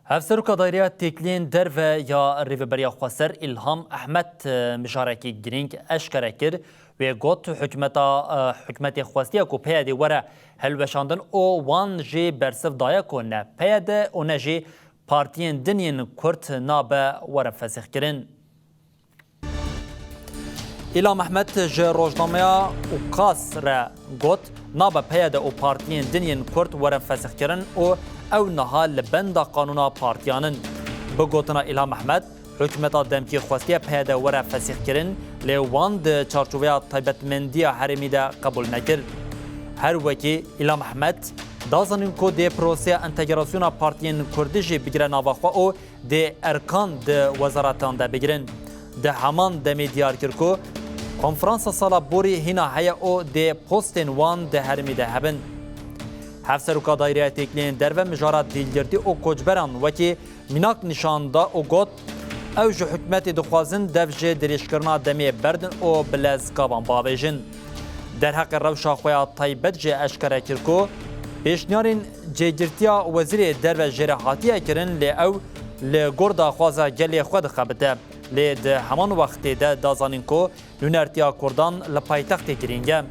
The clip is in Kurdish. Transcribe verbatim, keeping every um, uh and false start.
Hevseroka Daîreya Têkiliyên Derve ya Rêveberiya Xweser Îlham Ehmed, e, mijarekî girîng eşkere kir. Wê got, hikûmeta, e, hikûmetê xwestiye ku P Y D were hilweşandin û wan jî bersiv daye ku ne P Y D û ne jî partiyên din yên Kurd nabe were fesîxkirin. Îlham Ehmed ji rojnameya Ukas re got, nabe P Y D û partiyên din yên Kurd werin fesixkirin û ew niha li benda qanûna partiyan in. Bi gotina Îlham Ehmed, hikûmeta demkî xwestiye P Y D were fesixkirin, lê wan di çarçoveya taybetmendiya herêmî de qebûl nekir. Her wekî Îlham Ehmed da zanîn ku dê proseya entegrasyona partiyên Kurdî jî bigire nava xwe û dê erkan di wezaratan de bigirin. Di heman demê diyar kir ku konferansa sala borî hîna heye û dê postên wan di herêmî de hebin. Hevseroka Daîreya Têkiliyên Derve mijara dîlgirtî û koçberan wekî mînak nîşan da û got, ew ji hikûmetê dixwazin dev ji dirêjkirina demê berdin û bi lez gavan bavêjin. Derheqê rewşa xwe ya taybet jî eşkere kir ku pêşniyarên cêgirtiya wezîrê derve jê re hatiye kirin, lê ew li gor daxwaza gelê xwe dixebite. Lê di heman wextê de da zanîn ku nûnertiya Kurdan li paytextê girîng e.